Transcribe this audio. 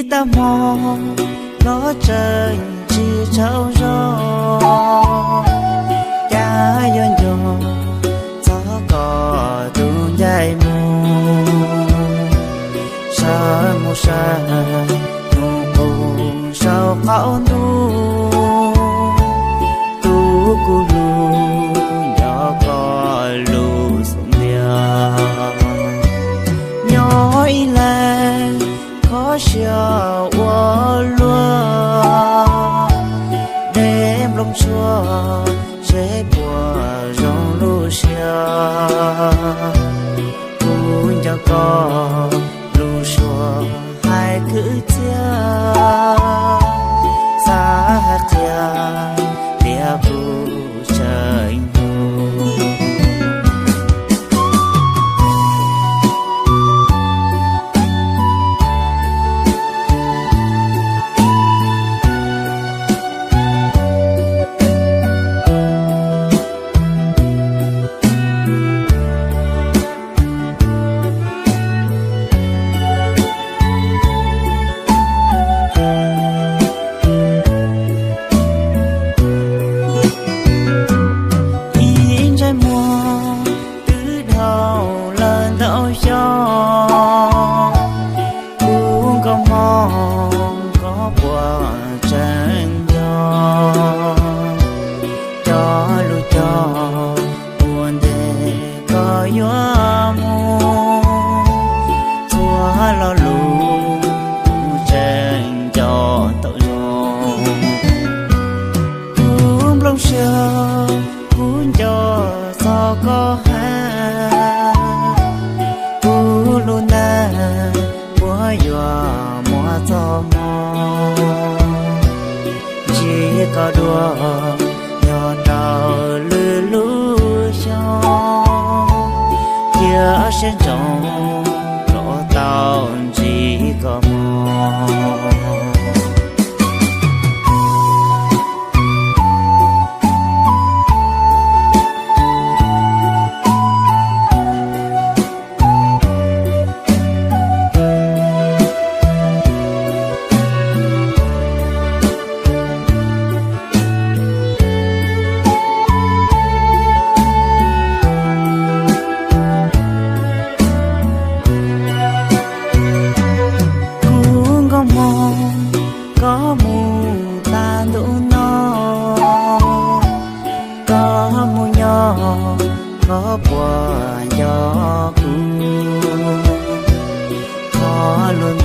Tag hmo los tseem tsis tsaug zog, cas yuav nco txog koj tus ncaim mus. Sawv mus sawv hnub qub saum qaum ntuj, tus kuv hlub nco koj lus xub ntiag. Nyob ib leeg kho siab ua luaj, dej nplooj tshuaj seb puas zoo lub siab. Kuv nco koj lub suab hais kwv txhiaj, xav hais qhia tias kuv tseem hlub. Ib ntsais muag twb dhau lawm ntau xyoo, kuv nkauj hmoob koj puas tseem nco, cov lus cog ua ntej koj yuav mus, txhua lo lus kuv tseem nco tau zoo. Kuv nplooj siab kuv nco txog koj heev, kuv lub neej puas yuav muaj txoj hmoo ntsib koj dua, nyob rau lwm lub xyoo, cia siab ntsoov kom tau ntsib koj mog. Kuv nkauj hmoob, koj mus tag ntuj no, koj mus nyob, koj puas nco kuv? Qhov lus